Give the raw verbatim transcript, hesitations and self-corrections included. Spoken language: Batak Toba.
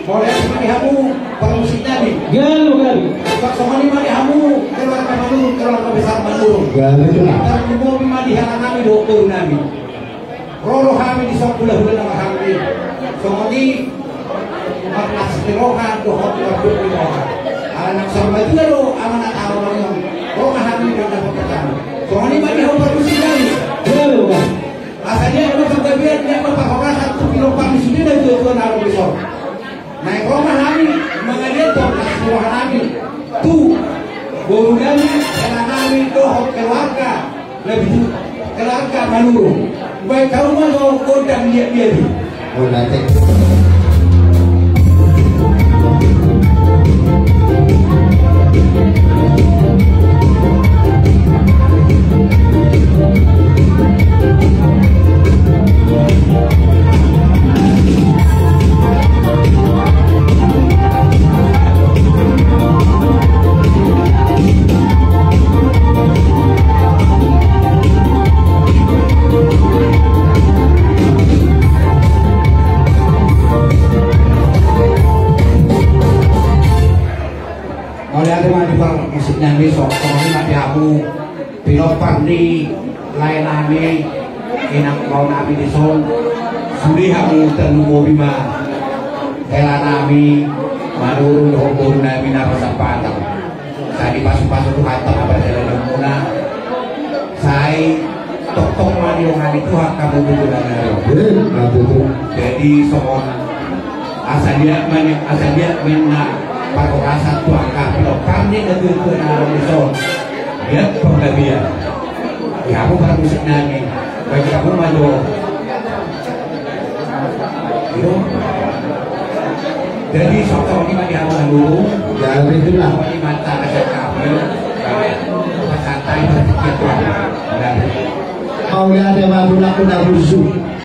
Mauliate ma di hamu parmusik nami. Gabe, gabe. Songon i ma di hamu keluarga Manurung, keluarga besar Manurung. Gabe, gabe. Tarlumobi ma di hela nami dohot boru nami. Ro do hami dison hulahula na marhahamaranggi. Songon i marlas ni roha dohot mardomu ni roha. Ala nang saur matua do amanat amanat on. Ro ma hami dohot na papatangan. Songon i ma di hamu parmusik nami. Gabe, gabe. Asa dia ma panggabean, dia ma parhorasan tu pinompar ni sude na tua-tua na ro dison. Naeng ro ma hami mangalean las ni roha nami tu boru nami, hela nami dohot keluarga, lebih tu keluarga Manurung. Baen hamu ma jo gondang liat-liat i. Gondang tek. Mauliate ma di parmusik nami, songon i ma di hamu pinompar ni lae nami, inang lao nami dison. Sude hamu tarlumobi ma hela nami Manurung dohot boru nami na marsampatan. Sai dipasupasu Tuhanta ma parjalananmuna. Sai tongtong ma didongani Tuhan hamu tu joloan on. Eh, na tutu. Jadi songon asa liat ma ni, asa liat ma na parhorasan tu angka pinompar ni na tua-tua na ro dison. Liat panggabean. Di hamu parmusik nami, baen hamu ma jo. Iyo. Jadi songon i ma di hamu Manurung. Ya, betul lah. Songon i ma hata na sian hami. Pasantai, berpikir, Tuhan. Mauliate ma tulang, tulang rusuk.